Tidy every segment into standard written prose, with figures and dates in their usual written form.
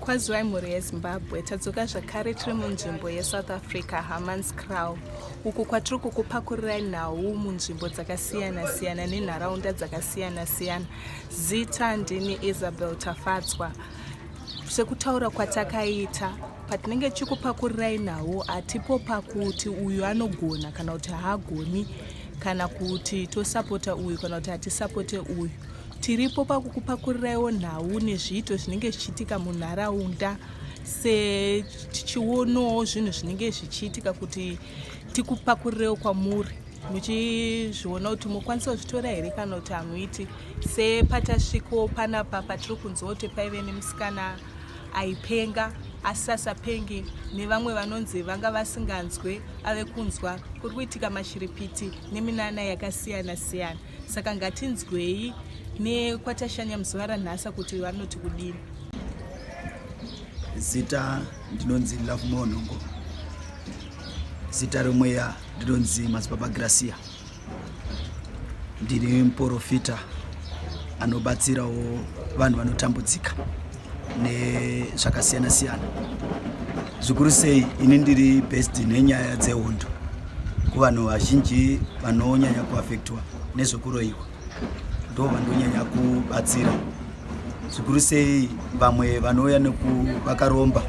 Kwaziwai mhuri yeZimbabwe, tadzoka zvakare tiri munzvimbo yeSouth Africa, Hammanskraal, uku kwatiri kukupakurirai nhau munzvimbo dzakasiyana-siyana nenharaunda dzakasiyana-siyana. Zita ndini Isabel Tafadzwa. Sekutaura kwatakaita patinenge tichikupakurirai nhau, hatipo pakuti uyu anogona kana kuti haagoni, kana kuti tosapota uyu kana kuti hatisapote uyu. Tiripo pakukupakuriraiwo nhau nezviito zvinenge zvichiitika munharaunda setichionawo zvinhu zvinenge zvichiitika kuti tikupakurirewo kwamuri muchizviona kuti mokwanisa kuzvitora here kana kuti hamuiti. Sepatasvikawo panapa patiri kunzwa kuti paive nemusikana aipenga asisasapengi nevamwe vanonzi vanga vasinganzwe ave kunzwa kuri kuitika mashiripiti neminana yakasiyana siyana. Saka ngatinzwei nekwatashanya muzuva ranhasa kuti vanoti kudini. Zita ndinonzi Lovemore Nhongo, zita remweya ndinonzi Madzibaba Gracia. Ndiri muporofita anobatsirawo vanhu vanotambudzika nezvakasiyana siyana, zvikuru sei ini ndiri based nenyaya dzehondo kuvanhu vazhinji vanonyanya kuafektwa nezvekuroyiwa, ndo vandonyanya kubatsira zvikuru sei vamwe vanouya vakaromba,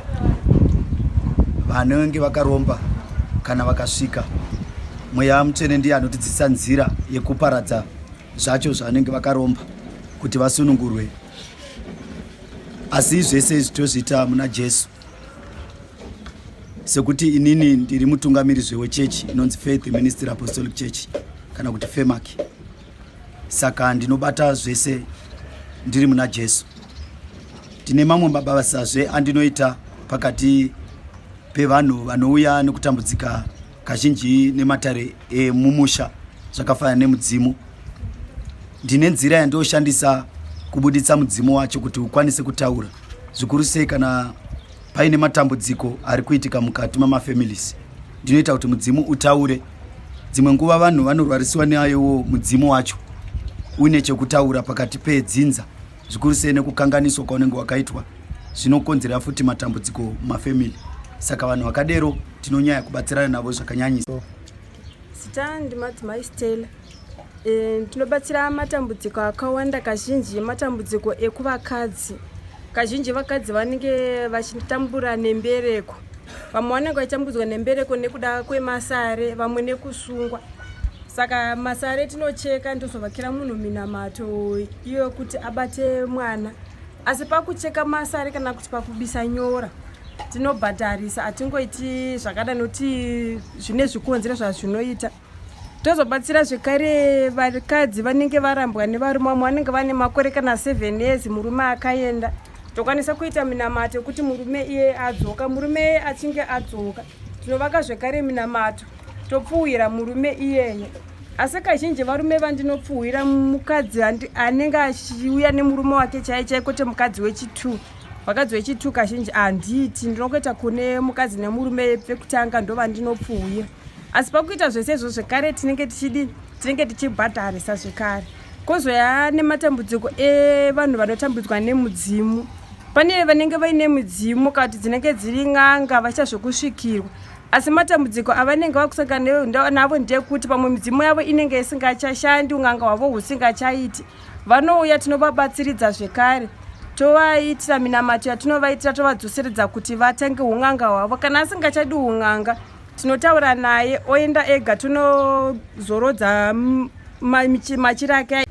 vanenge vakaromba kana vakasvika mweya mutsvene ndiye anotidzidzisa nzira yekuparadza zvacho zvanenge vakaromba kuti vasunungurwe. Asi zvese izvi tozviita muna Jesu, sekuti inini ndiri mutungamiriri wechechi inonzi Faith Ministry Apostolic Church kana kuti FEMAC. Saka ndinobata zvese ndiri muna Jesu. Tine mamwe mabasazve andinoita pakati pevanhu vanouya nekutambudzika kazhinji nematare emumusha zvakafanana nemudzimu. Ndine nzira yandoshandisa kubuditsa mudzimu wacho kuti ukwanise kutaura, zvikuru sei kana paine matambudziko ari kuitika mukati mamafamilies. Ndinoita kuti mudzimu utaure. Dzimwe nguva vanhu vanorwarisiwa neayowo mudzimu wacho uine chekutaura pakati pedzinza, zvikuru sei nekukanganiswa kwaunenge wakaitwa, zvinokonzera futi matambudziko mumafamily. Saka vanhu vakadero tinonyanya kubatsirana navo zvakanyanyisa. Zita ndimadzimai Stella. Tinobatsira matambudziko akawanda, kazhinji matambudziko ekuvakadzi. Kazhinji vakadzi vanenge vachitambura nembereko, vamwe vanenge vachitambudzwa nembereko nekuda kwemasare, vamwe nekusungwa. Saka masare tinocheka, ndozovakira munhu minamato iyo kuti abate mwana. Asi pakucheka masare kana kuti pakubisa nyora tinobhadharisa, hatingoiti zvakada nokuti zvine zvikonzero zvazvinoita. Tozobatsira zvekare vakadzi vanenge varambwa nevarume, vamwe vanenge vane makore kana 7 years murume akaenda. Tokwanisa kuita minamato yekuti murume iye adzoka. Murume achinge adzoka tinovaka zvekare minamato, topfuhwira murume iyeye. Asi kazhinji varume vandinopfuhwira mukadzi anenge achiuya nemurume wake chai chai, kwete mukadzi wechi2. Vakadzi wechi2 kazhinji handiiti, ndinokuita kune mukadzi nemurume pekutanga ndo vandinopfuhwira. Asi pakuita zvese izvo zvekare tinenge tichidi tinenge tichibhadharisa zvekare. Kozoya nematambudziko evanhu vanotambudzwa nemudzimu. Pane vanenge vaine mudzimu kana kuti dzinenge dziri n'anga vachiita zvekusvikirwa, asi matambudziko avanenge vakusangana navo ndeyekuti pamwe midzimu yavo inenge isingachashandi, un'anga hwavo husingachaiti. Vanouya tinovabatsiridza zvekare, tovaitira minamato yatinovaitira, tovadzoseredza kuti vatange un'anga hwavo. Kana asingachadi un'anga tinotaura naye oenda ega, tonozorodza machira ake.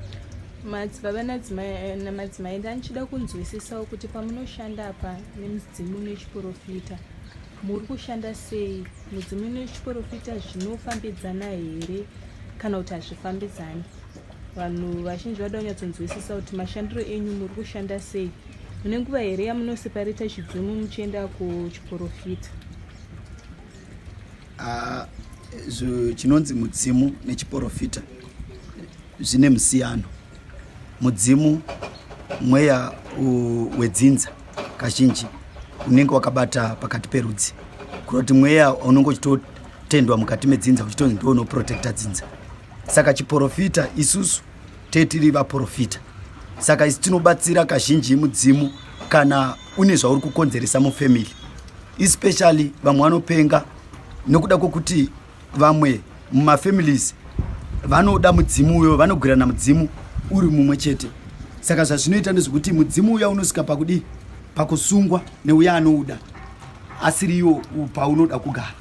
Madzibaba namadzimai, ndandichida kunzwisisawo kuti pamunoshanda apa nemudzimu nechiporofita muri kushanda sei? Mudzimu nechiporofita zvinofambidzana here kana kuti hazvifambidzani? Vanhu vazhinji vada kunyatsonzwisisa kuti mashandiro enyu muri kushanda sei. Mune nguva here yamunosepareta chidzimu muchienda kuchiporofita? Chinonzi mudzimu nechiporofita zvine musiyano. Mudzimu mweya wedzinza kazhinji unenge wakabata pakati perudzi, kuroti mweya unenge uchitotendwa mukati medzinza, uchitonzi ndiwo unoprotecta dzinza. Saka chiporofita isusu tetiri vaporofita, saka isu tinobatsira kazhinji mudzimu Kana une zvauri kukonzeresa mufamily, especially vamwe vanopenga nokuda kwokuti vamwe mumafamilies vanoda mudzimu uyo, vanogwirana mudzimu uri mumwe chete. Saka zvazvinoita ndezvekuti mudzimu uya unosvika pakudii, pakusungwa neuya anouda asiriyo paunoda kugara.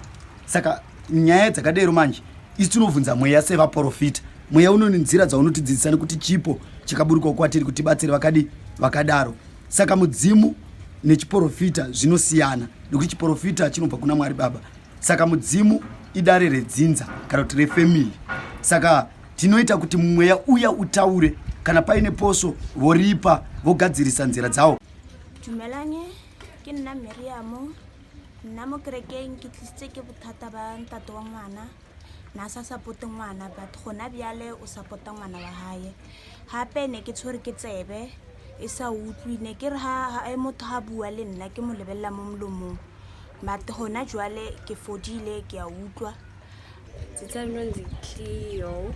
Saka nyaya dzakadero manje isi tinobvunza mweya sevaprofita. Mweya unoni nzira dzaunotidzidzisa nekuti chipo chakaburikwa kwatiri kuti tibatsire vakadi vakadaro. Saka mudzimu nechiprofita zvinosiyana nekuti chiprofita chinobva kuna Mwari Baba. Saka mudzimu idare redzinza kana kuti refamily. Saka tinoita kuti mweya uya utaure, kana paine posvo voripa, vogadzirisa nzira dzawo. Dumelang, ke nna Miriamo. Nna mo kerekeng ke tlisitse ke bothata ba ntate wa ngwana, na sa supporte ngwana, but gona bjale o support-a ngwana wa hae. Gape ne ke tshwere ke tsebe e sa utlwe, ne ke re ha motho ha bua le nna ke mo lebelela mo molomong, but gona jwale ke fodile, ke a utlwa. Zita rinonzi Cleo.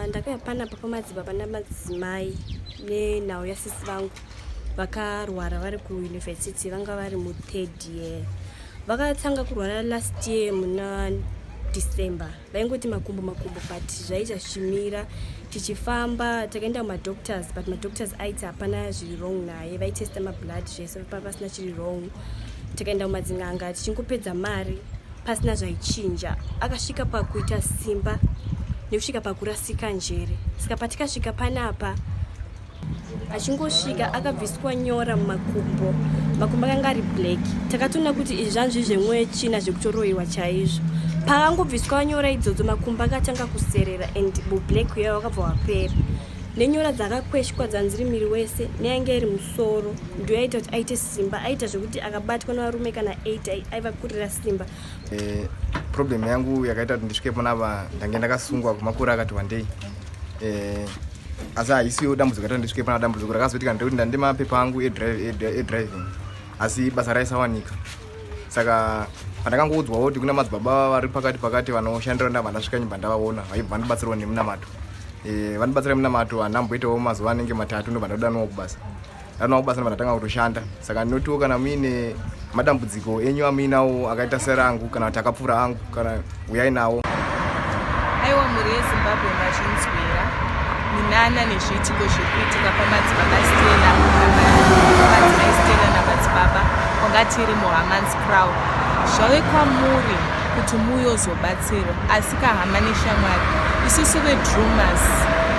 Ndakauya panapa pamadzibaba namadzimai nenhau yasisi vangu vakarwara vari kuyunivhesiti, vanga vari muthird year. Vakatanga kurwara last year muna December, vaingoti makumbo makumbo, but zvaita zvichimira. Tichifamba takaenda kumadoctors, but madoctors aiti hapana zviri wrong naye. Vaitesta mablood zvese, pasina chiri wrong. Takaenda kumadzin'anga tichingopedza mari pasina zvaichinja. Akasvika pakuita simba nekusvika pakurasika njere. Saka patikasvika panapa, achingosvika akabviswa nyora mumakumbo, makumbo akanga ari black. Takatoona kuti izvi zvanzvi zvemwoyo tsvina, zvekutoroyiwa chaizvo. Paakangobviswa nyora idzodzo, makumbo akatanga kuserera and bublack uya wakabva wapera, nenyora dzakakweshwa dzanziri miri wese neyange iri musoro ndo yaita kuti aite simba. Aita zvekuti akabatwa nevarume kana 8 aivakurira simba. Problem yangu yakaita kuti ndisvike panapa, ndange ndakasungwa kwemakore akati wandei, asi haisiyo dambudziko kaita ndisvike pana. Dambudziko rakazoitika ndekuti ndande mapepa angu edriving, asi basa raisawanika. Saka pandakangoudzwawo kuti kuna madzibaba vari pakati pakati vanoshandira, ndabva ndasvika nyumba, ndavaona, vaibva vandibatsirawo nemunamato. Vandibatsira nemunamato, handamboitawo mazuva anenge 3, ndobva ndadanwawo kubasa. Ndanowa kubasa, ndobva ndatanga kutoshanda. Saka ndinotiwo kana muine madambudziko enyu amuinawo akaita serangu kana kuti akapfuura angu, kana uyai nawo. Aiwa, mhuri yeZimbabwe, mazvinzwira minana nezviitiko zviri kuitika pamadzibaba Stella, madzimai Stella namadzibaba kwanga tiri muHammanskraal. Zvave kwamuri kuti muyozobatsirwa, asi kahama neshamwari, isusu veDrumas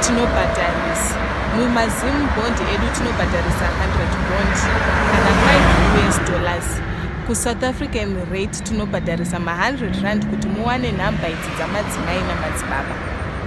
tinobhadharisa mumaZim bond edu, tinobhadharisa 100 bond kana 5 US dollars. KuSouth African rate tinobhadharisa ma100 rand kuti muwane nhamba idzi dzamadzimai namadzibaba.